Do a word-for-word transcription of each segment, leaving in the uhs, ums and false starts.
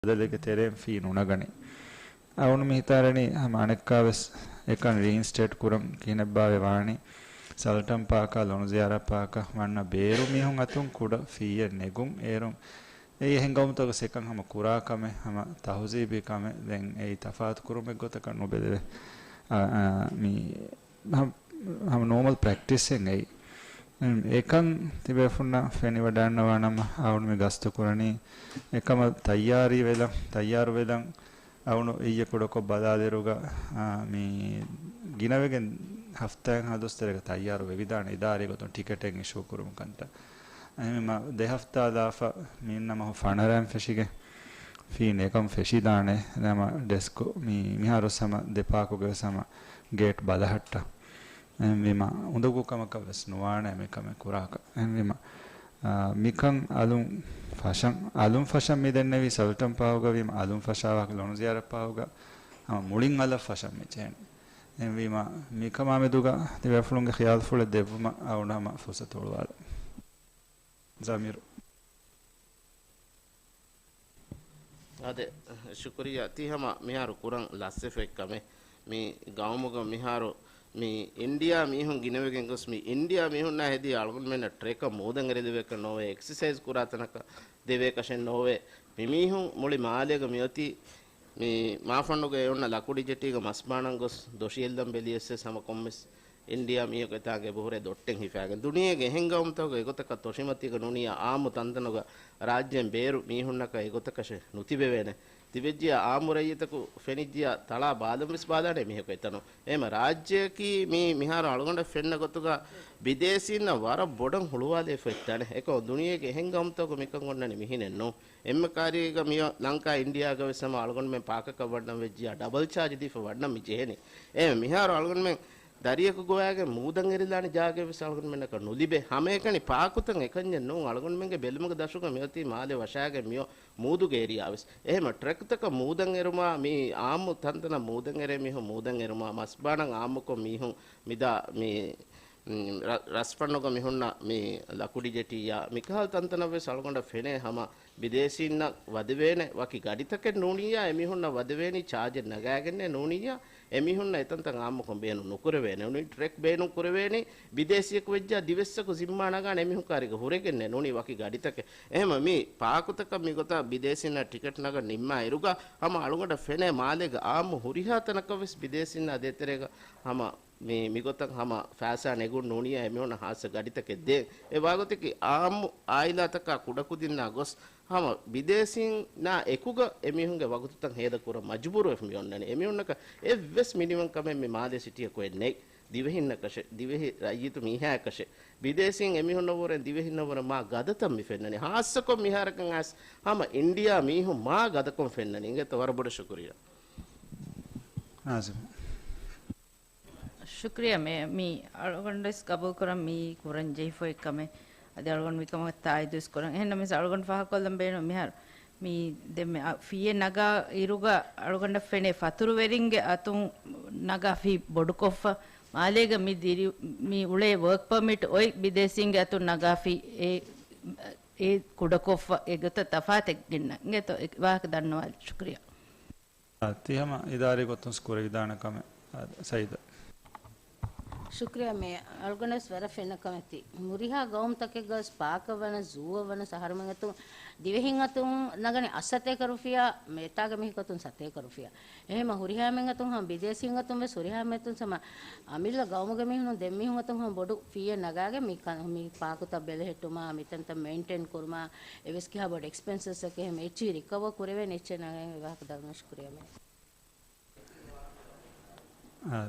ބަދަލެއްގެ ތެރެއިން ފީ ނުނަގަނީ. އަޅުން މި ހިތާރަނީ ހަމަ އަނެއްކާވެސް އެކަން ރީއިންސްޓޭޓް ކުރަން ކިހިނެއްބާވެ ވާނީ. ސަލްޓަން ޕާކާ ލޮނުޒިޔާރަ ޕާކަށް ވަންނަ ބޭރު މީހުން އަތުން ކުޑަ ފީއެއް ނެގުން އޭރުން އެއީ އެހެން ގައުމުތަކަށް އެކަން ހަމަ ކުރާ ކަމެއް، ހަމަ ތަހުޒީބީ ކަމެއް. ދެން އެއީ ތަފާތު ކުރުމެއް ގޮތަކަށް ނުބެލެވޭ. އާ، އާ، މި ހަމަ، ހަމަ ނޯމަލް ޕްރެކްޓިސްއެއް އެއީ. އެކަން ތިބޭފުންނަށް ފެނިވަޑައިންނަވާނަމަ އަޅުން މި ގަސްތު ކުރަނީ އެކަމަށް ތައްޔާރީ ވެލަން، ތައްޔާރު ވެލަން. އަޅުން އިއްޔެ ކުޑަކޮށް ބަލާލިއިރުގަ، އާ، މި ގިނަވެގެން ހަފްތާއެއްހާ ދުވަސް ތެރޭގަ ތައްޔާރު ވެވިދާނެ އިދާރީ ގޮތުން ޓިކެޓެއް އިޝޫ ކުރުމުގެ ކަންތައް. އެހެންވީމަ ދެ ހަފްތާ ލާފަ މި އިންނަ މަހު ފަނަރައިން ފެށިގެން ފީ ނެގަން ފެށިދާނެ. ދެން ހަމަ ޑެސްކު މި، މިހާރު ހަމަ ދެ ޕާކުގެ ވެސް ހަމަ ގޭޓް ބަލަހައްޓަ. އެހެންވީމަ އުނދަގޫ ކަމަކަށް ވެސް ނުވާނެ މިކަމެއް ކުރާކަށް. އެހެންވީމަ، އާ، މިކަން އަލުން ފަށަން، އަލުން ފަށަން މި ދެންނެވީ ސަލްޓަން ޕާހުގަ ވީމަ އަލުން ފަށާވާކަށް ލޮނުޒިޔާރަ ޕާހުގަ ހަމަ މުޅިން އަލަށް ފަށަން މި ޖެހެނީ. އެހެންވީމަ މިކަމާ މެދުގަ ތިބޭފުޅުންގެ ޚިޔާލުފުޅެއް ދެއްވުމަށް އަޅުން ހަމަ ފުރުސަތު ހުޅުވާލަން. ޒަމީރު. އާދެ، ޝުކުރިއްޔާ. ތީ ހަމަ މިހާރު ކުރަން ލަސްވެފައި ކަމެއް. މި ގައުމުގަ މިހާރު މި އިންޑިއާ މީހުން ގިނަވެގެން ގޮސް، މި އިންޑިއާ މީހުންނާ ހެދި އަޅުގަނޑުމެންނަށް ޓްރެކަށް މޫދަށް އެރިލެވޭކަށް ނޯވޭ، އެކްސަސައިޒް ކުރާ ތަނަކަށް ދެވޭކަށެއް ނޯވޭ. މި މީހުން މުޅި މާލޭގަ މިއޮތީ މި މާފަންނުގަ އެ އޮންނަ ލަކުޑި ޖެޓީގަ މަސްބާނަން ގޮސް ދޮށި އެއްލަން ބެލިޔަސް ވެސް ހަމަ ކޮންމެސް އިންޑިއާ މީހަކު އެތާނގަ އެބަހުރޭ ދޮއްޓެއް ހިފާގެން. ދުނިޔޭގެ އެހެން ގައުމުތަކުގަ އެގޮތަކަށް ތޮށިމަތީގަ ނޫނިއްޔާ އާއްމު ތަންތަނުގަ ރާއްޖޭން ބޭރު މީހުންނަކަށް އެގޮތަކަށެއް ނުތިބެވޭނެ. ތިބެއްޖިޔާ އާއްމު ރައްޔިތަކު ފެނިއްޖިޔާ ތަޅާ ބާލަން ވެސް ބާލާނެ މީހަކު އެތަނު. އެހެމަ ރާއްޖެއަކީ މީ މިހާރު އަޅުގަނޑަށް ފެންނަ ގޮތުގަ ބިދޭސީންނަށް ވަރަށް ބޮޑަށް ހުޅުވާލައިފަ އޮތްތާނެ. އެކަމަ ދުނިޔޭގެ އެހެން ގައުމުތަކު މިކަން އޮންނަނީ މިހިނެއްނު. އެންމެ ކާރީގަ މިއޮ ލަންކާ އިންޑިއާގަ ވެސް ހަމަ އަޅުގަނޑުމެން ޕާކަކަށް ވަންނަން ވެއްޖިޔާ ޑަބަލް ޗާޖް ދީފަ ވަންނަން މި ޖެހެނީ. އެ މިހާރު އަޅުގަނޑުމެން ދަރިޔަކު ގޮވާގެން މޫދަށް އެރިލާނެ ޖާގައެއް ވެސް އަޅުގަނޑުމެންނަކަށް ނުލިބޭ. ހަމައެކަނި ޕާކުތައް އެކަންޏެއް ނޫން. އަޅުގަނޑުމެންގެ ބެލުމުގެ ދަށުގަ މިއޮތީ މާލެ ވަށާގެން މިއޮ މޫދުގެ އޭރިޔާ ވެސް. އެހެމަ ޓްރެކްތަކަށް މޫދަށް އެރުމާ، މި އާއްމު ތަންތަނަށް މޫދަށް އެރޭ މީހުން މޫދަށް އެރުމާ، މަސްބާނަން އާއްމުކޮށް މީހުން މިދާ މި ރަ-، ރަސްފަންނުގަ މިހުންނަ މި ލަކުޑި ޖެޓީއާ މިކަހަލަ ތަންތަނަށް ވެސް އަޅުގަނޑަށް ފެނޭ ހަމަ ބިދޭސީންނަށް ވަދެވޭނެ ވަކި ގަޑިތަކެއް ނޫނިއްޔާ، އެމީހުންނަށް ވަދެވޭނީ ޗާޖެއް ނަގާގެންނޭ ނޫނިއްޔާ، އެމީހުންނަށް އެތަންތަން އާއްމުކޮށް ބޭނުން ނުކުރެވޭނެ. ނޫނީ ޓްރެކް ބޭނުން ކުރެވޭނީ ބިދޭސީއަކު ވެއްޖާ ދިވެއްސަކު ޒިންމާ ނަގާނެ އެމީހުން ކާރީގަ ހުރެގެންނޭ ނޫނީ ވަކި ގަޑިތަކެއް. އެހެމަ މި ޕާކުތަކަށް މިގޮތަށް ބިދޭސީންނަށް ޓިކެޓް ނަގަން ނިންމާ އިރުގަ ހަމަ އަޅުގަނޑަށް ފެނޭ މާލޭގަ އާއްމު ހުރިހާ ތަނަކަށް ވެސް ބިދޭސީންނާ ދޭތެރޭގަ ހަމަ މި، މިގޮތަށް ހަމަ ފައިސާ ނެގުން ނޫނިއްޔާ އެމީހުންނަށް ހާއްސަ ގަޑިތަކެއް ދޭން. އެ ވާގޮތަކީ އާއްމު އާއިލާތަކާ ކުޑަކުދިންނާ ގޮސް ހަމަ ބިދޭސީންނާ އެކުގަ އެމީހުންގެ ވަގުތުތައް ހޭދަކުރަން މަޖުބޫރުވެފަ މި އޮންނަނީ. އެމީހުންނަކަށް އެއްވެސް މިނިވަން ކަމެއް މި މާލޭ ސިޓީއަކު އެއް ނެތް. ދިވެހިންނަކަށެއް، ދިވެހި ރައްޔިތު މީހާއަކަށެއް، ބިދޭސީން އެމީހުންނަށްވުރެން ދިވެހިންނަށްވުރެން މާ ގަދަތައް މި ފެންނަނީ. ހާއްސަކޮށް މިހާރަކަށް އައިސް ހަމަ އިންޑިއާ މީހުން މާ ގަދަކޮށް ފެންނަނީ. އިނގޭތޯ ވަރަށް ބޮޑަށް ޝުކުރިއްޔާ. ނާޒިމް. ޝުކްރިޔާ މޭ، މީ އަޅުގަނޑުވެސް ގަބޫލުކުރަން މީ ކުރަން ޖެހިފައި ކަމެއް. އަދި އަޅުގަނޑު މިކަމަށް ތާއީދުވެސް ކުރަން. އެހެންނަމަވެސް އަޅުގަނޑު ފާހަގަކޮށްލަން ބޭނުން މިހާރު މީ ދެން މި އަ، ފީއެއް ނަގާ އިރުގަ އަޅުގަނޑަށް ފެނޭ ފަތުރުވެރިންގެ އަތުން ނަގާ ފީ ބޮޑުކޮށްފަ، މާލޭގަ މި ދިރި، މި އުޅޭ ވަރކް ޕަރމިޓް އޮތް ބިދޭސީންގެ އަތުން ނަގާ ފީ އެ، އެ ކުޑަކޮށްފަ، އެގޮތަށް ތަފާތެއް ގެންނަ. އިނގޭތޯ އެ ވާހަކަ ދަންނަވާލި. ޝުކްރިޔާ. އާ، ތި ހަމަ އިދާރީ ގޮތުން ކުރެވިދާނެ ކަމެއް. އާ، ސައީދަށް. ޝުކްރިޔާ މޭ، އަޅުގަނޑަށް ވަރަށް ފެންނަ ކަމެއް ތީ. ހުރިހާ ގައުމުތަކެއްގަ ވެސް ޕާކަށް ވަނަ، ޒޫއަށް ވަނަ، އަހަރުމެން އަތުން ދިވެހިން އަތުން ނަގަނީ އަށް ސަތޭކަ ރުފިޔާ، މިއެތާގެ މީހަކު އަތުން ސަތޭކަ ރުފިޔާ. އެހެމަ ހުރިހާމެން އަތުން ހަމަ ބިދޭސީން އަތުން ވެސް ހުރިހާ މެތުން ހަމަ އަމިއްލަ ގައުމުގެ މީހުން ދެން މީހުން އަތުން ހަމަ ބޮޑު ފީއެއް ނަގާގެން މި ކަ-، މި ޕާކުތައް ބެލެހެއްޓުމާ، މިތަންތައް މެއިންޓެއިން ކުރުމާ، އެވެސް ކިހާ ބޮޑު އެކްސްޕެންސަސް އެކޭ ހަމަ އެއްޗެހި ރިކަވަރ ކުރެވޭނެ އެއްޗެއް ނަގަން ވާހަކަ ދަންނަ. ޝުކުރިޔާ މޭ. އާ،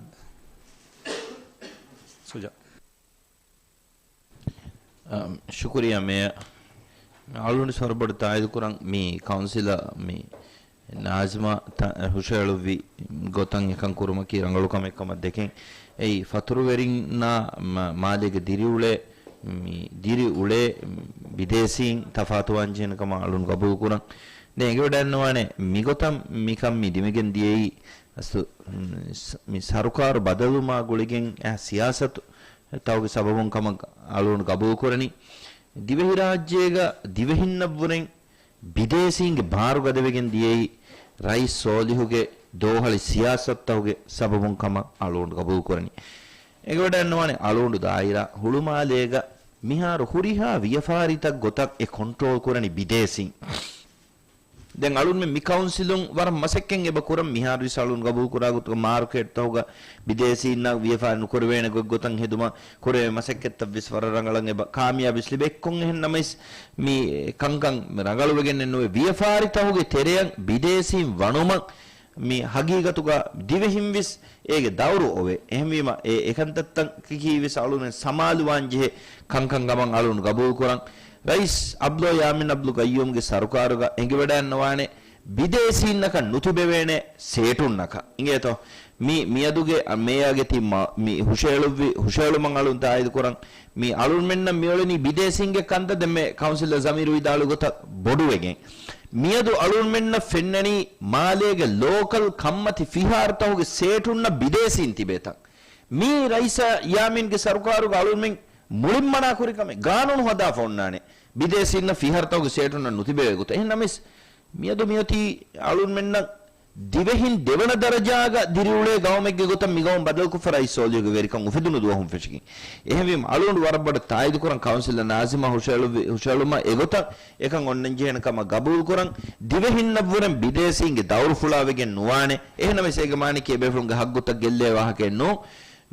ސުޖާ. އަ، ޝުކުރިޔާ މޭޔަ. އަޅުގަނޑު ވަރަށް ބޮޑަށް ތާއީދު ކުރަން މި ކައުންސިލަށް މި ނާޒިމާ ތަ-، ހުށައެޅުއްވި ގޮތަށް އެކަން ކުރުމަކީ ރަނގަޅު ކަމެއް ކަމަށް ދެކެން. އެއީ ފަތުރުވެރިންނާ މަ-، މާލޭގެ ދިރިއުޅޭ، މި ދިރިއުޅޭ ބިދޭސީން ތަފާތުވާން ޖެހޭނެ ކަމަށް އަޅުން ގަބޫލު ކުރަން. ދެން އެނގިވަޑައިގަންނަވާނެ މިގޮތަށް މިކަން މި ދިމިގެން ދިޔައީ އަސް-، މި ސަރުކާރު ބަދަލުވުމާ ގުޅިގެން އެ ސިޔާސަތު ތަކުގެ ސަބަބުން ކަމަށް އަޅުގަނޑު ގަބޫލުކުރަނީ. ދިވެހިރާއްޖޭގަ ދިވެހިންނަށްވުރެން ބިދޭސީންގެ ބާރު ގަދަވެގެން ދިޔައީ ރައީސް ސޯލިހުގެ ދޯހަޅި ސިޔާސަތުތަކުގެ ސަބަބުން ކަމަށް އަޅުގަނޑު ގަބޫލުކުރަނީ. އެނގިވަޑައިގަންނަވާނެ އަޅުގަނޑު ދާއިރާ ހުޅުމާލޭގަ މިހާރު ހުރިހާ ވިޔަފާރިތައް ގޮތަށް އެ ކޮންޓްރޯލް ކުރަނީ ބިދޭސީން. ދެން އަޅުންމެ މި ކައުންސިލުން ވަރަށް މަސައްކަތް އެބަ ކުރަން، މިހާރުވެސް އަޅުން ގަބޫލުކުރާ ގޮތުގަ މާރުކޭޓްތަކުގަ ބިދޭސީންނާ ވިޔަފާރި ނުކުރެވޭނެ ގޮތްގޮތަށް ހެދުމަށް ކުރެވޭ މަސައްކަތްތައްވެސް ވަރަށް ރަނގަޅަށް އެބަ ކާމިޔާބުވެސް ލިބޭ. އެއްކޮށް އެހެން ނަމަވެސް މި ކަންކަން ރަނގަޅުވެގެންނެއް ނުވޭ. ވިޔަފާރިތަކުގެ ތެރެއަށް ބިދޭސީން ވަނުމަށް މި ހަގީގަތުގަ ދިވެހިންވެސް އޭގެ ދައުރު އޮވޭ. އެހެންވީމަ، އެ އެކަންތައްތަކަކީވެސް އަޅުމެން ސަމާލުވާންޖެހޭ ކަންކަން ކަމަށް އަޅުން ގަބޫލުކުރަން. ރައީސް އަބްދުﷲ ޔާމީން އަބްދުލް ގައްޔޫމްގެ ސަރުކާރުގަ އެނގިވަޑައިގަންނަވާނެ ބިދޭސީންނަކަށް ނުތިބެވޭނެ ސޭޓުންނަކަށް. އިނގޭތޯ؟ މި މިއަދުގެ މޭޔާގެ ތިން މަ-، މި ހުށައެޅުއްވި، ހުށައެޅުމަށް އަޅުން ތާއީދުކުރަން. މި އަޅުންމެންނަށް މިއުޅެނީ ބިދޭސީންގެ ކަންތައް. ދެންމެ ކައުންސިލަރ ޒަމީރު ވިދާޅުވި ގޮތަށް ބޮޑުވެގެން. މިއަދު އަޅުންމެންނަށް ފެންނަނީ މާލޭގެ ލޯކަލް ކަންމަތި ފިހާރަތަކުގެ ސޭޓުންނަށް ބިދޭސީން ތިބޭތަން. މީ ރައީސާ ޔާމީންގެ ސަރުކާރުގަ އަޅުންމެން މުޅިން މަނާކުރި ކަމެއް. ގާނޫނު ހަދާފަ އޮންނާނެ ބިދޭސީންނަށް ފިހާރަތަކުގެ ސޭޓުންނަށް ނުތިބެވޭ ގޮތަށް. އެހެން ނަމަވެސް މިއަދު މިއޮތީ އަޅުންމެންނަށް ދިވެހިން ދެވަނަ ދަރަޖާގަ ދިރިއުޅޭ ގައުމެއްގެ ގޮތަށް މިގައުމު ބަދަލުކޮށްފަ ރައީސް ސޯލިހުގެ ވެރިކަން އުފެދުނު ދުވަހުން ފެށިގެން. އެހެންވީމަ އަޅުގަނޑު ވަރަށް ބޮޑަށް ތާއީދުކުރަން ކައުންސިލަރ ނާޒިމާ ހުށައެޅުއްވި، ހުށައެޅުމަށް އެގޮތަށް އެކަން އޮންނަން ޖެހޭނެ ކަމަށް ގަބޫލުކުރަން. ދިވެހިންނަށްވުރެން ބިދޭސީންގެ ދައުރުފުޅާވެގެން ނުވާނެ. އެހެންނަމަވެސް އޭގެ މާނައަކީ އެބޭފުޅުންގެ ހައްގުތައް ގެއްލޭ ވާހަކައެއް ނޫން.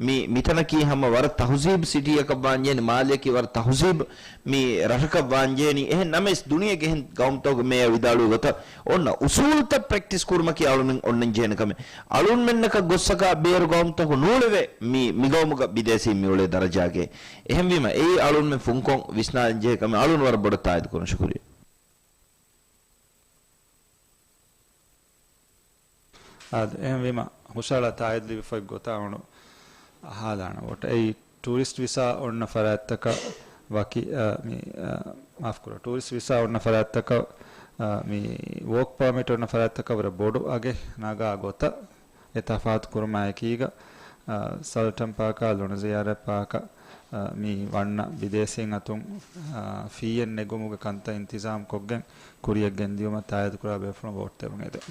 މި، މިތަނަކީ ހަމަ ވަރަށް ތަހުޒީބު ސިޓީއަކަށް ވާންޖެހެނީ، މާލެއަކީ ވަރަށް ތަހުޒީބު މި ރަށަކަށް ވާންޖެހެނީ. އެހެން ނަމަވެސް ދުނިޔޭގެ އެހެން ގައުމުތަކުގެ މޭޔަރ ވިދާޅުވި ގޮތަށް އޮންނަ އުސޫލުތައް ޕްރެކްޓިސް ކުރުމަކީ އަޅުމެން އޮންނަން ޖެހޭނެ ކަމެއް. އަޅުންމެންނަކަށް ގޮއްސަކާ ބޭރު ގައުމުތަކު ނޫޅެވޭ މި، މި ގައުމުގަ ބިދޭސީން މިއުޅޭ ދަރަޖާގެ. އެހެންވީމަ އެއީ އަޅުންމެން ފުންކޮށް ވިސްނާލަން ޖެހޭ ކަމެއް. އަޅުން ވަރަށް ބޮޑަށް ތާއީދު ކުރަން. ޝުކުރިއްޔާ. އާދެ، އެހެންވީމަ، ހުށަހަޅާ ތާއީދު ލިބިފައި ގޮތާ އަޅުގަނޑު އަހާލާނަ ވޯޓް. އެއީ، ޓޫރިސްޓް ވިސާ އޮންނަ ފަރާތްތަކަށް ވަކި، އަ، މި، އަ، މާފުކުރަ، ޓޫރިސްޓް ވިސާ އޮންނަ ފަރާތްތަކަށް، އަ، މި، ވޯކް ޕާމިޓް އޮންނަ ފަރާތްތަކަށް ވުރެ ބޮޑު އަގެއް ނަގާ ގޮތަށް، އެ ތަފާތު ކުރުމާއެކީގަ، އަ، ސަލްޓަން ޕާކާ، ލޮނުޒިޔާރަތް ޕާކަށް، އަ، މި ވަންނަ ބިދޭސީން އަތުން، އަ، ފީއެއް ނެގުމުގެ ކަންތައް އިންތިޒާމް ކޮށްގެން ކުރިޔަށް ގެންދިޔުމަށް ތާއީދުކުރާ ބޭފުޅުން ވޯޓް ދެވުން އެދެން.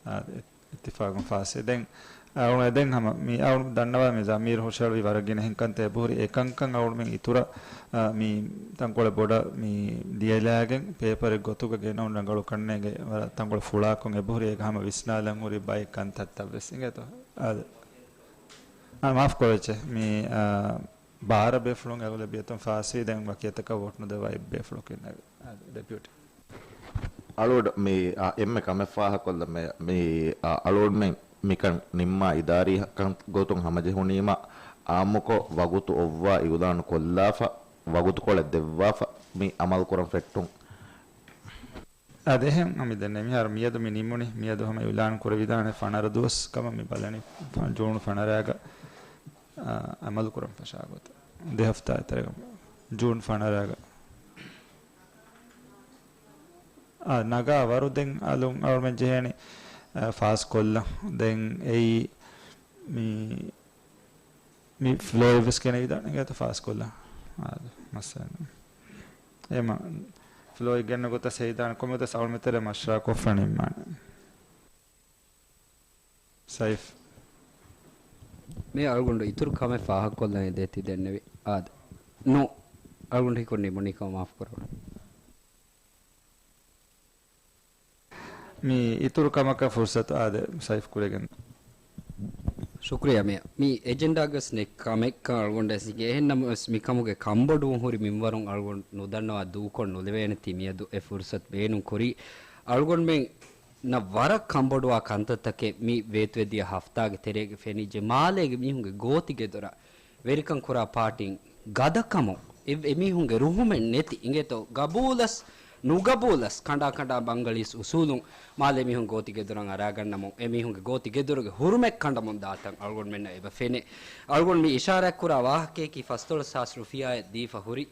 އާ، އި-، އިއްތިފާގުން ފާސްވި. ދެން، އަ، އަޅު އެދެން ހަމަ މި އަޅު ދަންނަވާ މި ޒަމީރު ހުށަހެޅުވި ވަރަށް ގިނަ ހިންކަންތައް އެބަހުރި. އެކަންކަން އަޅު މި އިތުރަށް، އަ، މި ތަންކޮޅެއް ބޮޑަށް މި ލިޔެލާގެން ޕޭޕަރެއް ގޮތުގަ ގެނައުން ރަނގަޅު ކަންނޭނގެ ވަރަށް ތަންކޮޅެއް ފުޅާކޮށް އެބަހުރި. އޭގަ ހަމަ ވިސްނާލަން ހުރި ބައެއް ކަންތައްތައް ވެސް އިނގޭތޯ. އާދެ. އާ، މާފް ކޮށް އެއްޗެއް. މި، އާ، ބާރަ ބޭފުޅުން އެޣުލަބިއްޔަތުން ފާސްވީ. ދެން ވަކިއަތަކަށް ވޯޓް ނުދެއްވާ އެއް ބޭފުޅަކު އިންނެވި. އާ، ޑެޕިއުޓީ. އަޅުގަނޑު މި، އާ، އެންމެ ކަމެއް ފާހަގަކޮށްލަން މި، މި، އާ، އަޅުގަނޑުމެން މިކަން ނިންމާ އިދާރީ ކަން ގޮތުން ހަމަޖެހުނީމަ، އާއްމުކޮށް ވަގުތު އޮއްވާ އިއުލާނު ކޮށްލާފަ، ވަގުތުކޮޅެއް ދެއްވާފަ، މި އަމަލު ކުރަން ފެއްޓުން. އާދެ، އެހެން އަމި ދެންނެވި. މިހާރު މިއަދު މި ނިމުނީ، މިއަދު ހަމަ އިއުލާނު ކުރެވިދާނެ ފަނަރަ ދުވަސް ކަމަށް މި ބަލަނީ، ފަ-، ޖޫނު ފަނަރައިގަ، އާ، އަމަލު ކުރަން ފަށާ ގޮތަށް. ދެ ހަފްތާއެއް ތެރޭގަ، ޖޫން ފަނަރައިގަ. އާ، ނަގާ ވަރު ދެން އަލުން އަޅުމެން ޖެހޭނީ، އާ، ފާސް ކޮށްލަން. ދެން އެއީ މި، މި ފްލޯއެއް ވެސް ގެނެވިދާނެ އިނގޭތަ ފާސް ކޮށްލަން. އާ، މައްސަލަ. އެމަ، ފްލޯއެއް ގެންނަ ގޮތަށް ހެދިދާނެ ކޮންމެ ގޮތަސް އަޅުމެން ތެރޭ މަޝްވަރާ ކޮށްފަ ނިންމާނެ. ސައިފް. މި އަޅުގަނޑު އިތުރު ކަމެއް ފާހަގަކޮށްލަން އެދޭތީ ދެންނެވި. އާދެ. ނޫ، އަޅުގަނޑު ހިކުން ނިމުނީ ކަމަށް މާފުކުރަން. މި އިތުރު ކަމަކަށް ފުރުސަތު އާދެ، ސައިފް ކުރެގެން. ޝުކުރިއްޔާ މިޔާ. މި އެޖެންޑާގަސް ނެތް ކަމެއްކަން އަޅުގަނޑަށް އެސިގެ. އެހެންނަމަވެސް މިކަމުގެ ކަންބޮޑުވުން ހުރި މިންވަރުން އަޅުގަނޑު ނުދަންނަވާ ދޫކޮށް ނުލެވޭނެތީ މިއަދު އެ ފުރުސަތު ބޭނުން ކުރީ. އަޅުގަނޑުމެން ނަށް ވަރަށް ކަންބޮޑުވާ ކަންތައްތަކެއް މި ވޭތުވެދިޔަ ހަފްތާގެ ތެރޭގަ ފެނިއްޖެ. މާލޭގެ މީހުންގެ ގޯތިގެދޮރަށް ވެރިކަން ކުރާ ޕާޓީން ގަދަކަމުން އެ، އެމީހުންގެ ރުހުމެއް ނެތި އިނގޭތޯ. ގަބޫލަސް ނުގަބޫލަސް ކަނޑާ ކަނޑާ ބަންގަޅީސް އުސޫލުން މާލޭ މީހުން ގޯތިގެދޮރަށް އަރާގަންނަމުން އެމީހުންގެ ގޯތިގެދޮރުގެ ހުރުމަތް ކަނޑަމުން ދާތަން އަޅުގަނޑުމެންނަށް އެބަ ފެނޭ. އަޅުގަނޑު މި އިޝާރާތް ކުރާ ވާހަކަޔަކީ ފަސްދޮޅަސް ހާސް ރުފިޔާއެއް ދީފަ ހުރި،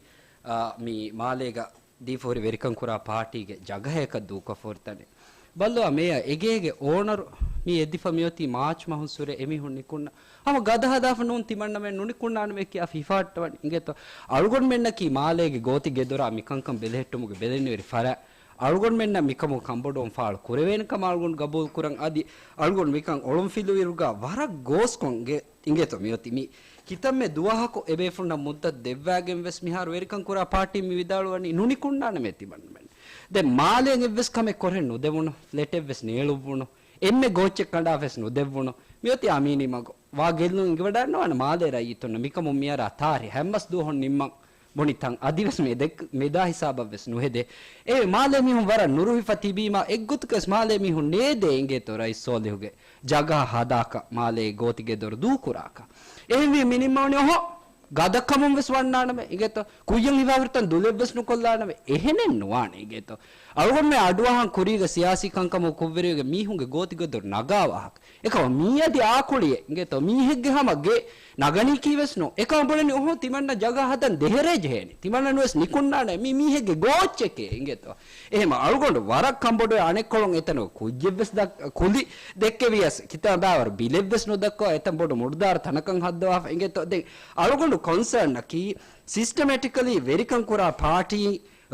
އާ، މި މާލޭގަ ދީފަ ހުރި ވެރިކަން ކުރާ ޕާޓީގެ ޖަގަހަޔަކަށް ދޫކޮށްފަ ހުރި ތަނެއް. ބައްލަވާ މޭޔަރ، އެގޭގެ އޯނަރު މި އެދިފަ މިއޮތީ މާޗް މަހުން ސުރެ އެމީހުން ނިކުންނަ. ހަމަ ގަދަ ހަދާފަ ނޫން ތިމަންނަމެން ނުނިކުންނާނަމޭ ކިޔާފަ ހިފާއްޓަވަނީ. އިނގޭތޯ؟ އަޅުގަނޑުމެންނަކީ މާލޭގެ ގޯތި ގެދޮރާ މިކަންކަން ބެލެހެއްޓުމުގެ ބެލެނިވެރި ފަރާތް. އަޅުގަނޑުމެންނަށް މިކަމުގެ ކަންބޮޑުވުން ފާޅު ކުރެވޭނެ ކަމަށް އަޅުގަނޑު ގަބޫލު ކުރަން. އަދި އަޅުގަނޑު މިކަން އޮޅުންފިލުވިއިރުގަ ވަރަށް ގޯސްކޮށްގެ އިނގޭތޯ މިއޮތީ. މި ކިތަންމެ ދުވަހަކު އެބޭފުޅުންނަށް މުއްދަތު ދެއްވާގެން ވެސް މިހާރު ވެރިކަން ކުރާ ޕާޓީން މި ވިދާޅުވަނީ ނުނިކުންނާނަމޭ ތިމަންނަމެން. ދެން މާލޭން އެއްވެސް ކަމެއް ކޮށެއް ނުދެވުނު، ފްލެޓެއްވެސް ނޭޅުއްވުނު، އެންމެ ގޯއްޗެއް ކަނޑާފަވެސް ނުދެއްވުނު. މިއޮތީ އާ މީނީ މަގު. ވާ ގެއްލުން އިނގިވަޑައިންނަވާނެ މާލޭ ރައްޔިތުންނަށް މިކަމުން މިއަރާ ތާރި ހަތް މަސް ދުވަހުން ނިންމަން ބުނި ތަން އަދިވެސް މެދެއް-، މެދާ ހިސާބަށްވެސް ނުހެދޭ. އެ މާލޭ މީހުން ވަރަށް ނުރުހިފަ ތިބީމާ އެއްގޮތަކަސް މާލޭ މީހުން ނޭދޭ އިނގޭތޯ ރައީސް ސޯލިހުގެ ޖަގަހަ ހަދާކަށް މާލޭ ގޯތި ގެދޮރު ދޫކުރާކަށް. އެހެންވީ މި ނިންމަވަނީ އޮހޮ ގަދަކަމުން ވެސް ވަންނާނަމޭ އިނގޭތޯ. ކުއްޔަށް ހިފާފަ ހުރިތަން ދުލެއްވެސް ނުކޮށްލާނަމޭ. އެހެނެއް ނުވާނެ އިނގޭތޯ. އަޅުގަނޑުމެން އަޑުއަހަން ކުރީގަ ސިޔާސީ ކަންކަމުގެ ކުށްވެރިވެގެން މީހުންގެ ގޯތި ގެދޮރު ނަގާ ވާހަކަ. އެކަމަ މީ އަދި އާކުޅިއެއް އިނގޭތޯ. މީހެއްގެ ހަމަ ގެ ނަގަނީކީ ވެސް ނޫން. އެކަމަ ބުނަނީ އޮހޮ ތިމަންނަ ޖަގަ ހަދަން ދޭހަރޭ ޖެހޭނީ. ތިމަންނަ ނުވެސް ނިކުންނާނެ. މީ މީހެއްގެ ގޯއްޗެކޭ އިނގޭތޯ. އެހެމަ އަޅުގަނޑު ވަރަށް ކަންބޮޑުވޭ އަނެއްކޮޅުން އެތަނުގަ ކުއްޖެއްވެސް ދައް-، ކުލި ދެއްކެވިޔަސް ކިތަން ބާވަރު ބިލެއްވެސް ނުދައްކަވާ އެތަން ބޮޑު މުޑުދާރަ ތަނަކަށް ހައްދަވާފަ އިނގޭތޯ. ދެން އަޅުގަނޑު ކޮންސާންއަކީ ސިސްޓަމެޓިކަލީ ވެރިކަން ކުރާ ޕާޓީ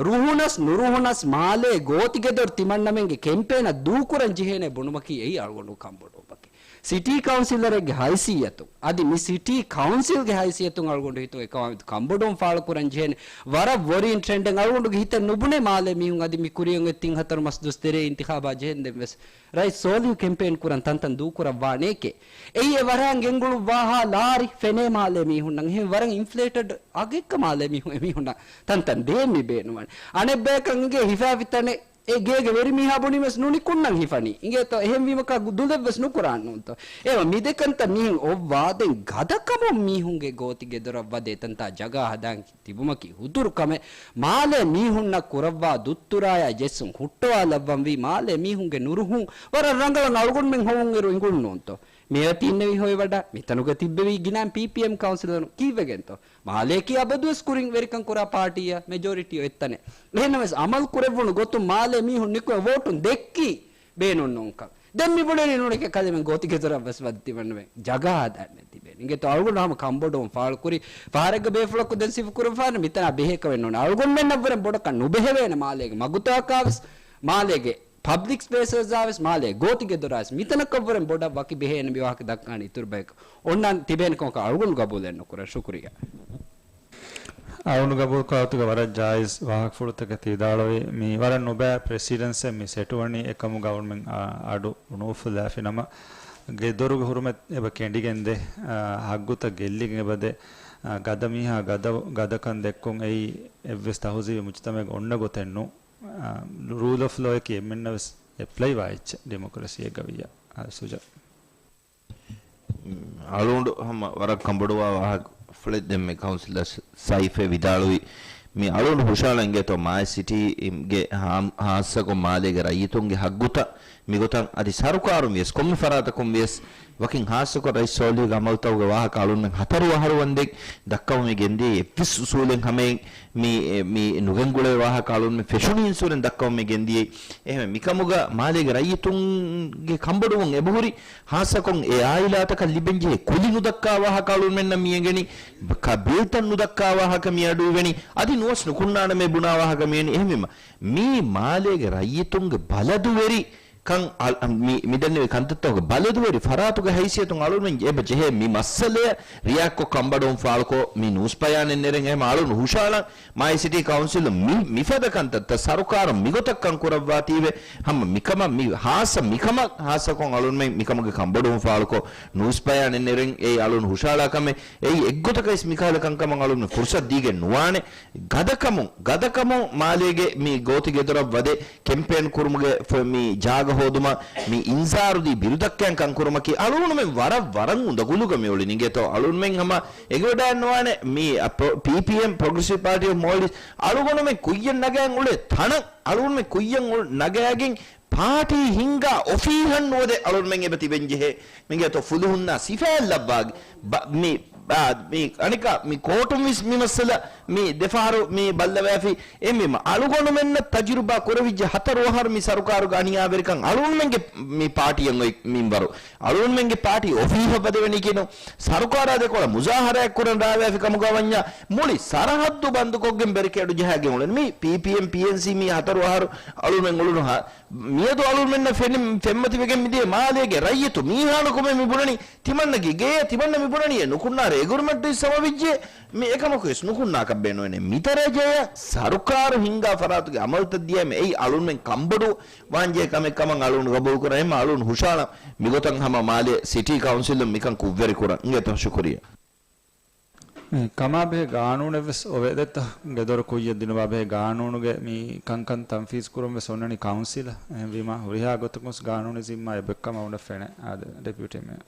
ރުހުނަސް ނުރުހުނަސް މާލޭ ގޯތިގެދޮރު ތިމަންނަމެންގެ ކެމްޕޭނަށް ދޫކުރަން ޖެހޭނެ ބުނުމަކީ އެއީ އަޅުގަނޑު ކަންބޮޑުވުމަކީ. ސިޓީ ކައުންސިލަރެއްގެ ހައިސިއްޔަތުން، އަދި މި ސިޓީ ކައުންސިލްގެ ހައިސިއްޔަތުން އަޅުގަނޑު ހިތުން އެކަމާމެދު ކަންބޮޑުވުން ފާޅުކުރަން ޖެހޭނެ ވަރަށް ވޮރީން ޓްރެންޑެއް. އަޅުގަނޑުގެ ހިތަށް ނުބުނޭ މާލޭ މީހުން އަދި މި ކުރިއަށް އޮތް ތިން ހަތަރު މަސް ދުވަސް ތެރޭ އިންތިޚާބާ ޖެހެންދެން ވެސް ރައީސް ސޯލިހު ކެމްޕޭން ކުރަން ތަންތަން ދޫކުރައްވާނޭކޭ. އެއީ އެ ވަރަށް ގެންގުޅުއްވާހާ ލާރި ފެނޭ މާލޭ މީހުންނަށް. އެހެން ވަރަށް އިންފްލޭޓެޑް އަގެއްގަ މާލޭ މީހުން އެމީހުންނަށް ތަންތަން ދޭން މި ބޭނުންވަނީ. އަނެއްބަޔަކަށް އިނގޭ ހިފާފި ތަނެއް އެ ގޭގެ ވެރިމީހާ ބުނީމަސް ނުނިކުންނަން ހިފަނީ. އިނގޭތޯ އެހެންވީމަ ކާ ދުލެއްވެސް ނުކުރާން ނޫންތޯ. އެވަ މި ދެކަންތައް މިހެން އޮއްވާ ދެން ގަދަކަމުން މީހުންގެ ގޯތި ގެދޮރަށް ވަދެ އެތަންތާ ޖަގާ ހަދާން ތިބުމަކީ ހުތުރު ކަމެއް. މާލޭ މީހުންނަށް ކުރައްވާ ދުއްތުރާޔާ ޖެއްސުން ހުއްޓަވާލައްވަންވީ މާލޭ މީހުންގެ ނުރުހުން ވަރަށް ރަނގަޅަށް އަޅުގަނޑުމެން ހޮވުން އިރު އިނގުން ނޫންތޯ. މިއޮތީ އިންނެވި ހޮވިވަޑާ، މިތަނުގަ ތިއްބެވީ ގިނައިން ޕީޕީއެމް ކައުންސިލަރުން ކީއްވެގެންތޯ؟ މާލޭއަކީ އަބަދުވެސް ކުރިން ވެރިކަން ކުރާ ޕާޓީއަށް މެޖޯރިޓީ އޮތް ތަނެއް. އެހެންނަމަވެސް އަމަލު ކުރެއްވުނު ގޮތުން މާލޭ މީހުން ނިކުމެ ވޯޓުން ދެއްކީ ބޭނުން ނޫންކަން. ދެން މި ބުނެލި ނޫނެކޭ ކަލޭމެން ގޯތިގެދޮރަށް ވެސް ވަދެ ތިމަންނަމެން ޖަގާ ހަދާނެ ތިބޭނެ. އިނގޭތޯ އަޅުގަނޑު ހަމަ ކަންބޮޑުވުން ފާޅުކުރި ފަހަރެއްގަ ބޭފުޅަކު ދެން ސިފަ ކުރަން ފާނެ މިތަނާ ބެހޭކަމެއް ނޫން. އަޅުގަނޑުމެންނަށްވުރެން ބޮޑަކަށް ނުބެހެވޭނެ މާލޭގެ މަގުތަކާވެސް މާލޭގެ ޕަބްލިކް ސްޕޭސަސްއާވެސް މާލޭ ގޯތިގެދޮރާވެސް މިތަނަކަށްވުރެން ބޮޑަށް ވަކި ބެހޭނެ މި ވާހަކަ ދައްކާނެ އިތުރު ބަޔަކަށް. އޮންނަން ތިބޭނެ ކަމަކަށް އަޅުގަނޑު ގަބޫލެއް ނުކުރަން. ޝުކުރިއްޔާ. އަޅުގަނޑު ގަބޫލު ކުރާ ގޮތުގަ ވަރަށް ޖާއިޒް ވާހަކަފުޅުތަކެއް ތި ވިދާޅުވީ. މި ވަރަށް ނުބައި ޕްރެސިޑެންސެއް މި ސެޓުވަނީ. އެކަމުގަ އަޅުމެން އަ-، އަޑު ނުއުފުލާފިނަމަ ގެދޮރުގެ ހުރުމަތް އެބަ ކެނޑިގެންދޭ. އަ، ހައްގުތައް ގެއްލިގެން އެބަދޭ. އަ، ގަދަ މީހާ ގަދަ، ގަދަކަން ދެއްކުން އެއީ އެއްވެސް ތަހުޒީބީ މުޖުތަމައެއްގަ އޮންނަ ގޮތެއް ނޫން. އަ، ރޫލް އޮފް ލޯއަކީ އެންމެންނަށް ވެސް އެޕްލައިވާ އެއްޗެއް ޑިމޮކްރަސީއެއްގަ ވިއްޔާ. އަ، ސުޖާ. އަޅުގަނޑު ހަމަ ވަރަށް ކަންބޮޑުވާ ވާހަކަފުޅެއް ދެންމެ ކައުންސިލަރ ސައިފޭ ވިދާޅުވި. މި އަޅުގަނޑު ހުށަހަޅަން އިނގޭތޯ މާލެ ސިޓީގެ ހާ-، ހާއްސަކޮށް މާލޭގެ ރައްޔިތުންގެ ހައްގުތައް މިގޮތަށް އަދި ސަރުކާރުން ވިޔަސް ކޮންމެ ފަރާތަކުން ވިޔަސް ވަކިން ހާއްސަކޮށް ރައީސް ސޯލިހުގެ އަމަލުތަކުގެ ވާހަކަ އަޅުންމެން ހަތަރު އަހަރު ވަންދެން ދައްކަމުން މި ގެންދިޔަ އެއްވެސް އުސޫލެއް ހަމައިން މި، މި ނުގެންގުޅޭ ވާހަކަ އަޅުންމެން ފެށުނީ އިންސޫރެން ދައްކަމުން މި ގެންދިޔައީ. އެހެންވެ މިކަމުގަ މާލޭގެ ރައްޔިތުންގެ ކަންބޮޑުވުން އެބަހުރި ހާއްސަކޮށް އެ އާއިލާތަކަށް ލިބެންޖެހޭ ކުލި ނުދައްކާ ވާހަކަ އަޅުންމެންނަށް މިއެނގެނީ، ކަ-، ބިލްތައް ނުދައްކާ ވާހަކަ މި އަޑުއިވެނީ، އަދި ނުވަސް ނުކުންނާނަމޭ ބުނާ ވާހަކަ މިއެނީ. އެހެންވީމަ މީ މާލޭގެ ރައްޔިތުންގެ ބަލަދުވެރި ކަން އަ-، މި، މިދެންނެވި ކަންތައްތަކުގެ ބަލަދުވެރި ފަރާތުގެ ހައިސިއްޔަތުން އަޅުންމެން އެބަ ޖެހޭ މި މައްސަލަޔަށް ރިއެކްޓްކޮށް ކަންބޮޑުވުން ފާޅުކޮށް މި ނޫސް ބަޔާނެއް ނެރެން. އެހެން އަޅުން ހުށަހަޅަން މާލެ ސިޓީ ކައުންސިލުން މި، މިފަދަ ކަންތައްތައް ސަރުކާރަށް މިގޮތަށް ކަން ކުރައްވާތީވެ ހަމަ މިކަމަށް މި ހާއްސަ މިކަމަށް ހާއްސަކޮށް އަޅުންމެން މިކަމުގެ ކަންބޮޑުވުން ފާޅުކޮށް ނޫސް ބަޔާނެއް ނެރެން. އެއީ އަޅުން ހުށަހަޅާ ކަމެއް. އެއީ އެއްގޮތަކަށް މިކަހަލަ ކަންކަމަށް އަޅުން ފުރުސަތު ދީގެން ނުވާނެ. ގަދަކަމުން، ގަދަކަމުން މާލޭގެ މި ގޯތި ގެދޮރަށް ވަދެ ކެމްޕޭން ކުރުމުގެ ފޮ-، މި ޖާގަ ހޯދުމަށް މި އިންޒާރު ދީ ބިރުދައްކައިން ކަންކުރުމަކީ އަޅުގަނޑުމެން ވަރަށް ވަރަށް އުނދަގުލުގަ މިއުޅެނީ. އިނގޭތޯ އަޅުންމެން ހަމަ އެނގިވަޑައެއްނުވާނެ މި ޕްރޮ-، ޕީޕީއެމް، ޕްރޮގްރެސިވް ޕާޓީ އޮފް މޯލްޑިވްސް އަޅުގަނޑުމެން ކުއްޔަށް ނަގައިން އުޅޭ ތަނަށް އަޅުގަނޑުމެން ކުއްޔަށް އު-، ނަގައިގެން ޕާޓީ ހިންގާ އޮފީހަށް ނުވަދެ އަޅުންމެން އެބަ ތިބެންޖެހޭ. މިގޭތޯ ފުލުހުންނާ ސިފައެއްލައްވާގެ ބަ-، މި އާ، މި އަނެކާ މި ކޯޓުން ވިސް މި މައްސަލަ މި ދެފަހަރު މި ބައްލަވާފި. އެހެންވީމަ، އަޅުގަނޑުމެންނަށް ތަޖުރިބާ ކުރެވިއްޖެ ހަތަރު އަހަރު މި ސަރުކާރުގެ އަނިޔާވެރިކަން އަޅުގަނޑުމެންގެ މި ޕާޓީއަށް އޮތް މިންވަރު. އަޅުގަނޑުމެންގެ ޕާޓީ އޮފީހަށް ވަދެވެނީ ކިހިނެއް؟ ސަރުކާރާ ދެކޮޅަށް މުޒާހަރާއެއް ކުރަން ރާވާފި ކަމުގަ ވަންޏާ، މުޅި ސަރަހައްދު ބަންދުކޮށްގެން ބެރިކޭޑު ޖަހާގެން އުޅެނީ. މި ޕީޕީއެމް، ޕީއެންސީ މި ހަތަރު އަހަރު އަޅުގަނޑުމެން އުޅުނު ހާ-، މިއަދު އަޅުގަނޑުމެންނަށް ފެނި-، ފެންމަތިވެގެން މިދިޔަ މާލޭގެ ރައްޔިތު މީހާނަކުމެ މި ބުނަނީ، ތިމަންނަގެ ގެޔަށް ތިމަންނަ މި ބުނަނީ އެ ނުކުންނާރަ އެގްރިމެންޓު ސަމަވިއްޖެ، މި އެކަމަކު ވެސް ނުކުންނާކަށް ބޭނުންވެނެ. މި ދަރަޖަޔަށް ސަރުކާރު ހިންގާ ފަރާތުގެ އަމަލުތައް ދިޔައިމަ އެއީ އަޅުންމެން ކަންބޮޑު ވާންޖެހޭ ކަމެއް ކަމަށް އަޅުން ގަބޫލުކުރަން. އެހެންމަ އަޅުން ހުށަހަޅަން މިގޮތަށް ހަމަ މާލޭ ސިޓީ ކައުންސިލުން މިކަން ކުށްވެރި ކުރަން. އިނގޭތޯ؟ ޝުކުރިއްޔާ. މި ކަމާ ބެހޭ ގާނޫނެއް ވެސް އޮވޭ. ދެއްތޯ؟ ގެދޮރު ކުއްޔަށް ދިނުމާ ބެހޭ ގާނޫނުގެ މި ކަންކަން ތަންފީޒު ކުރުން ވެސް އޮންނަނީ ކައުންސިލަށް. އެހެންވީމާ ހުރިހާ ގޮތަކުން ވެސް ގާނޫނީ ޒިންމާ އެބައޮތް ކަމަށް އަޅުގަނޑަށް ފެނޭ. އާދެ، ޑެޕިއުޓީ މޭޔަރ.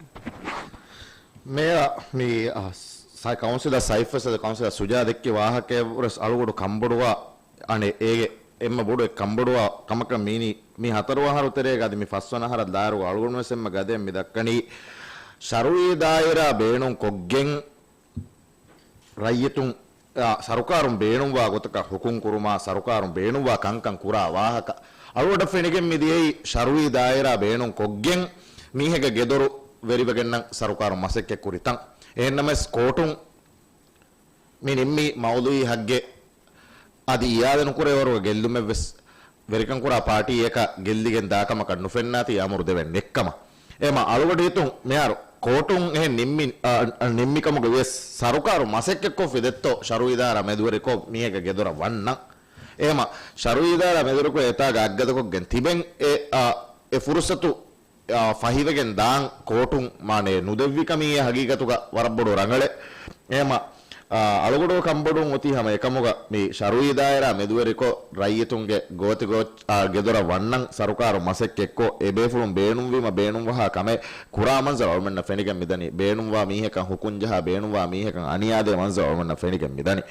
މޭޔަރ، މި، އާ، ސަ-، ކައުންސިލަރ ސައިފް ވެސް އަދި ކައުންސިލަރ ސުޖާ ދެއްކި ވާހަކައަށްވުރެސް އަޅުގަނޑު ކަންބޮޑުވާ، އަނެއް އޭގެ އެންމެ ބޮޑު އެއް ކަންބޮޑުވާ ކަމަކަށް މީނީ، މި ހަތަރު އަހަރު ތެރޭގަ އަދި މި ފަސްވަނަ އަހަރަށް ދާއިރު އަޅުގަނޑު ވެސް އެންމެ ގަދައިން މި ދައްކަނީ، ޝަރުއީ ދާއިރާ ބޭނުން ކޮށްގެން، ރައްޔިތުން، އާ، ސަރުކާރުން ބޭނުންވާ ގޮތަކަށް ހުކުމް ކުރުމާ، ސަރުކާރުން ބޭނުންވާ ކަންކަން ކުރާ ވާހަކަ. އަޅުގަނޑަށް ފެނިގެން މި ދިޔައީ ޝަރުއީ ދާއިރާ ބޭނުން ކޮށްގެން މީހެއްގެ ގެދޮރު ވެރިވެގެންނަން ސަރުކާރުން މަސައްކަތް ކުރި ތަން. އެހެންނަމަވެސް ކޯޓުން މި ނިންމީ މައުޟޫޢީ ހައްގެއް އަދި އިއާދަ ނުކުރޭ ވަރުގެ ގެއްލުމެއްވެސް ވެރިކަން ކުރާ ޕާޓީއަކަށް ގެއްލިގެން ދާ ކަމަކަށް ނުފެންނާތީ އަމުރު ދެވެން ނެއްކަމަށް. އެމަ އަޅުގަޑު ހިތުން މިހާރު ކޯޓުން އެހެން ނިންމި، އަ، އަ، ނިންމި ކަމުގަ ވިޔަސް ސަރުކާރު މަސައްކަތްކޮށްފި ދެއްތޯ ޝަރުއީ ދާއިރާ މެދުވެރިކޮށް މީހެއްގެ ގެދޮރަށް ވަންނަން. އެހެމަ ޝަރުއީ ދާއިރާ މެދުވެރިކޮށް އެތާގަ އަތްގަދަކޮށްގެން ތިބެން އެ، އަ، އެ ފުރުސަތު އާ، ފަހިވެގެން ދާން ކޯޓުން މާނައެއް ނުދެއްވި ކަމީ އެ ހަގީގަތުގަ ވަރަށް ބޮޑު ރަނގަޅެއް. އެހެމަ، އާ، އަޅުގަޑު ކަންބޮޑުން އޮތީ ހަމަ އެކަމުގަ މި ޝަރުއީ ދާއިރާ މެދުވެރިކޮށް ރައްޔިތުންގެ ގޯތި ގޯ-، އާ، ގެދޮރަށް ވަންނަން ސަރުކާރު މަސައްކަތްކޮށް، އެ ބޭފުޅުން ބޭނުންވީމަ ބޭނުންވަހާ ކަމެއް ކުރާ މަންޒަރު އަޅުމެންނަށް ފެނިގެން މިދަނީ. ބޭނުންވާ މީހަކަށް ހުކުން ޖަހާ، ބޭނުންވާ މީހަކަށް އަނިޔާދޭ މަންޒަރު އަޅުމެންނަށް ފެނިގެން މިދަނީ.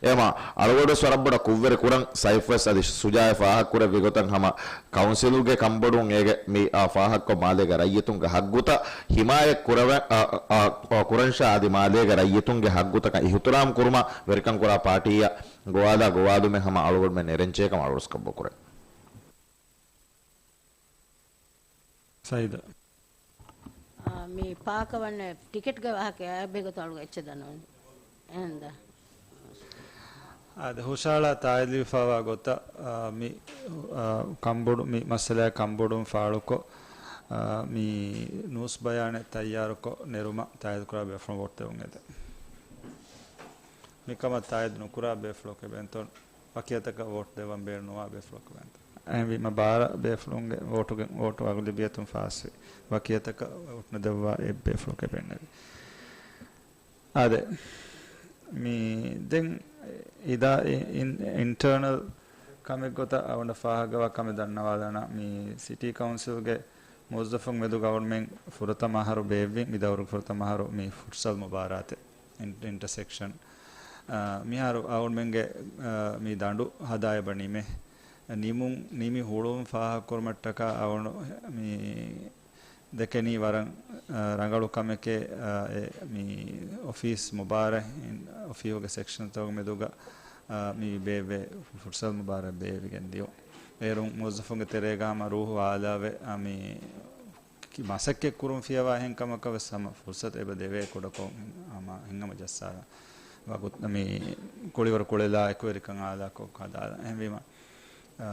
އެމަ އަޅުގަޑު ވަރަށް ބޮޑަށް ކުށްވެރި ކުރަން ސައިފްވެސް އަދި ޝުޖާއެއް ފާހަގަކުރެއްވި ގޮތަށް ހަމަ ކައުންސިލުގެ ކަންބޮޑުން އޭގެ މި، އާ، ފާހަގަކޮށް މާލޭގެ ރައްޔިތުންގެ ހައްގުތައް ހިމާޔަތް ކުރެވެ-، އާ، އާ، އާ، ކުރަންށާ އަދި މާލޭގެ ރައްޔިތުންގެ ހައްގުތަކަށް އިހުތިރާމް ކުރުމަށް ވެރިކަން ކުރާ ޕާޓީއަށް ގޮވާލާ ގޮވާލުމެއް ހަމަ އަޅުގަނޑުމެން ނެރެންޖެހޭ ކަމަށް އަޅުގަނޑު ގަބޫލުކުރަން. ސައީދު. އާ، މި ޕާކަށް ވަންނަ ޓިކެޓްގެ ވާހަކަ އެބޭގޮތަށް އަޅުގަނޑު އެއްޗެއް ދަންނަވަން. އެހެންދާ. އާދެ، ހުށަހަޅާ ތާއީދުވެފައިވާ ގޮތަށް، އާ، މި، އާ، ކަންބޮޑު-، މި މައްސަލައާ ކަންބޮޑުން ފާޅުކޮށް، އާ، މި ނޫސް ބަޔާނެއް ތައްޔާރުކޮށް ނެރުމަށް ތާއީދުކުރާ ބޭފުޅުން ވޯޓް ދެވުން އެދެން. މިކަމަށް ތާއީދު ނުކުރާ ބޭފުޅަކު އެބައިންތޯ ވަކިއަތަކަށް ވޯޓް ދެއްވަން ބޭނުންވާ ބޭފުޅަކު އެބައިންތޯ. އެހެންވީމަ ބާރަ ބޭފުޅުންގެ ވޯޓުގެ، ވޯޓު އަޣުލަބިއްޔަތުން ފާސްވި. ވަކިއަތަކަށް ވޯޓް ނުދެއްވާ އެއްބޭފުޅަކު އެބައިންނެވި. އާދެ، މި ދެން އިދާ-، އި-، އިން-، އިންޓަރނަލް ކަމެއްގޮތަށް އަޅުގަނޑަށް ފާހަގަވާ ކަމެއް ދަންނަވާލާނަން. މި ސިޓީ ކައުންސިލްގެ މުވައްޒަފުން މެދު އަޅުގަނޑުމެން ފުރަތަމަ އަހަރު ބޭއްވިން، މި ދައުރުގެ ފުރަތަމަ އަހަރު މި ފުޓްސަލް މުބާރާތެއް. އިން-، އިންޓަސެކްޝަން. އާ، މިހާރު އަޅުގަނޑުމެންގެ، އާ، މި ދަނޑު ހަދާ އެބަ ނިމޭ. ނިމުން، ނިމި ހުޅުވުން ފާހަގަކުރުމަށްޓަކާ އަޅުގަނޑު މި ދެކެނީ ވަރަށް، އާ، ރަނގަޅު ކަމެކޭ، އާ، އެ، މި އޮފީސް މުބާރާތް، އޮފީހުގެ ސެކްޝަންތަކުގެ މެދުގަ، އާ، މި ބޭއްވޭ ފުޓްސަލް މުބާރާތް ބޭއްވިގެން ދިޔުން. އޭރުން މުވައްޒަފުންގެ ތެރޭގަ ހަމަ ރޫހު އާލާވެ، އާ، މި މަސައްކަތް ކުރުން ފިޔަވާ އެހެން ކަމަކަށް ވެސް ހަމަ ފުރުސަތު އެބަ ދެވޭ ކުޑަކޮށް ހަމަ ހިތްހަމަ ޖައްސާލަން. ވަގުތު މި ކުޅިވަރު ކުޅެލާ އެކުވެރިކަން އާލާކޮށް ހަދާލަން. އެހެންވީމަ، އާ،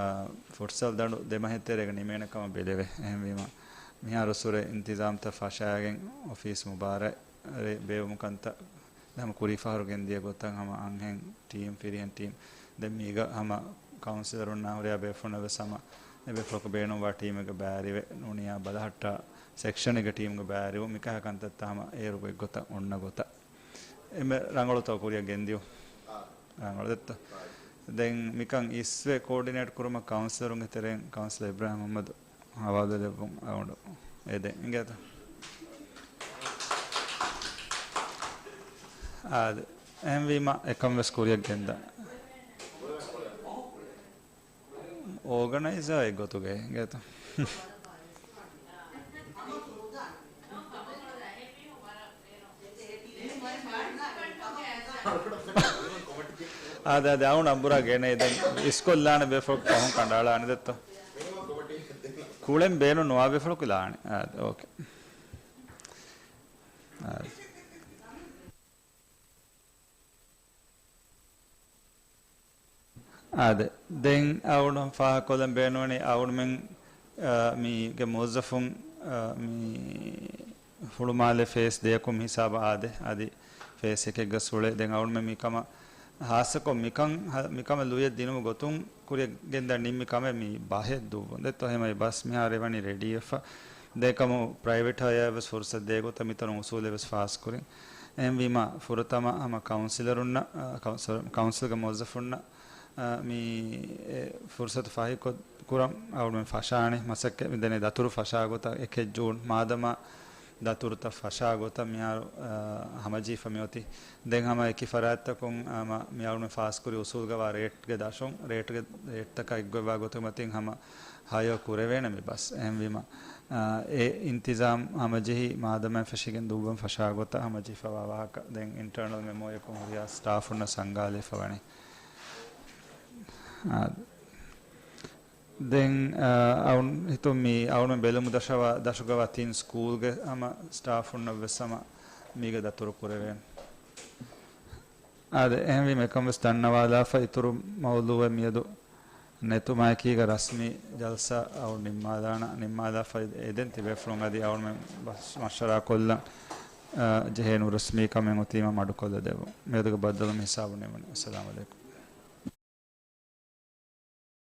ފުޓްސަލް ދަނޑު ދެ މަހެއް ތެރޭގަ ނިމޭނެ ކަމަށް ބެލެވޭ. އެހެންވީމަ، މިހާރު ސުރެ އިންތިޒާމްތައް ފަށާގެން އޮފީސް މުބާރާތް ބޭއްވުމު ކަންތައް ދެ ހަމަ ކުރީ ފަހަރު ގެންދިޔަ ގޮތަށް ހަމަ އަންހެން ޓީމް، ފިރިހެން ޓީމް. ދެން މީގަ ހަމަ ކައުންސިލަރުންނާ ހުރިހާ ބޭފުޅުންނަށް ވެސް ހަމަ އެބޭފުޅަކު ބޭނުންވާ ޓީމެއްގަ ބައިވެރިވެ ނޫނިޔާ ބަލަހައްޓާ ސެކްޝަނެއްގެ ޓީމްގަ ބައިވެރިވުން މިކަހަ ކަންތައްތައް ހަމަ އޭރު ގޮތްގޮތަށް އޮންނަ ގޮތަށް. އެންމެ ރަނގަޅުތައް ކުރިއަށް ގެންދިޔުން. ރަނގަޅު ދެއްތޯ؟ ދެން މިކަން އިސްވެ ކޯޑިނޭޓް ކުރުމަށް ކައުންސިލަރުންގެ ތެރެއިން ކައުންސިލަރ އިބްރާހިމް މުހައްމަދު ހަވާލުވެލެއްވުން އަޅުގަނޑު އެދެން އިނގޭތަ؟ އާދެ، އެހެންވީމަ އެކަން ވެސް ކުރިއަށް ގެންދާ. އޯގަނައިޒާ އެއްގޮތުގައި އިނގޭތަ؟ އާދެ، އާދެ، އަޅުގަނޑު އަނބުރާ ގެނައި ދެން އިސްކޮށްލާނެ ބޭފުޅަކު ފަހުން ކަނޑައަޅާނެ ދެއްތޯ؟ ކުޅެން ބޭނުން ނުވާ ބޭފުޅަކު ލާނެ. އާދެ، އޯކޭ. އާދެ. އާދެ. ދެން އަޅުގަނޑު ފާހަގަކޮށްލަން ބޭނުންވަނީ އަޅުގަނޑުމެން، އާ، މީގެ މުވައްޒަފުން، އާ، މީ ހުޅުމާލެ ފޭސް ދެޔަކުން ހިސާބަށް އާދެ، އަދި ފޭސް އެކެއްގަ ސުޅޭ. ދެން އަޅުގަނޑުމެން މިކަމަށް ހާއްސަކޮށް މިކަން، މިކަމަށް ލުޔެއް ދިނުމުގެ ގޮތުން ކުރިއަށް ގެންދާ ނިންމި ކަމެއް މި ބަހެއް ދުއްވުން. ދެއްތޯ؟ އެހެންވީމަ ބަސް މިހާރު އެވަނީ ރެޑީވެފަ. ދެން އެކަމު ޕްރައިވެޓް ހަޔާއަށް ވެސް ފުރުސަތު ދޭ ގޮތަށް މިތަނުން އުސޫލެއް ވެސް ފާސްކުރިން. އެހެންވީމަ ފުރަތަމަ ހަމަ ކައުންސިލަރުންނަށް، އާ، ކައުންސިލް، ކައުންސިލްގެ މުވައްޒަފުންނަށް، އާ، މި އެ ފުރުސަތު ފަހިކޮށް ކުރަން އަޅުގަނޑުމެން ފަށާނެ މަސައްކަތް މިދެނީ ދަތުރު ފަށާ ގޮތަށް އެކެއް ޖޫން މާދަމާ ދަތުރުތައް ފަށާ ގޮތަށް މިހާރު، އާ، ހަމަޖެހިފަ މިއޮތީ. ދެން ހަމަ އެކި ފަރާތްތަކުން ހަމަ މި އަޅުގަނޑުމެން ފާސްކުރި އުސޫލުގަވާ ރޭޓްގެ ދަށުން، ރޭޓްގެ، ރޭޓްތަކާ އެއްގޮތްވާ ގޮތުގެ މަތިން ހަމަ ހަޔަރ ކުރެވޭނެ މި ބަސް. އެހެންވީމަ، އާ، އެ އިންތިޒާމް ހަމަޖެހި މާދަމާ ފެށިގެން ދުއްވަން ފަށާ ގޮތަށް ހަމަޖެހިފަވާ ވާހަކަ ދެން އިންޓަރނަލް މެމޯއަކުން ހުރިހާ ސްޓާފުންނަށް ސަންގާލެވިފަ ވަނީ. އާ، ދެން، އާ، އަޅުން ހިތުން މި އަޅުން ބެލުމު ދަށަވާ، ދަށުގަވާ ތިން ސްކޫލްގެ ހަމަ ސްޓާފުންނަށް ވެސް ހަމަ މީގެ ދަތުރު ކުރެވޭނެ. އާދެ، އެހެންވީމަ އެކަން ވެސް ދަންނަވާލާފަ އިތުރު މައުލޫއެއް މިއަދު ނެތުމާއެކީގަ ރަސްމީ ޖަލްސާ އަޅު ނިންމާލާނަ، ނިންމާލާފަ އެދެން ތިބޭފުޅުން އަދި އަޅުމެން ބަސް މަޝްވަރާ ކޮށްލަން، އާ، ޖެހޭ ނުރަސްމީ ކަމެއް އޮތީމަ މަޑުކޮށްލަ ދެއްވުން. މިއަދުގެ ބައްދަލު މި ހިސާބު ނިމުނީ. އައްސަލާމު ޢަލައިކުމް.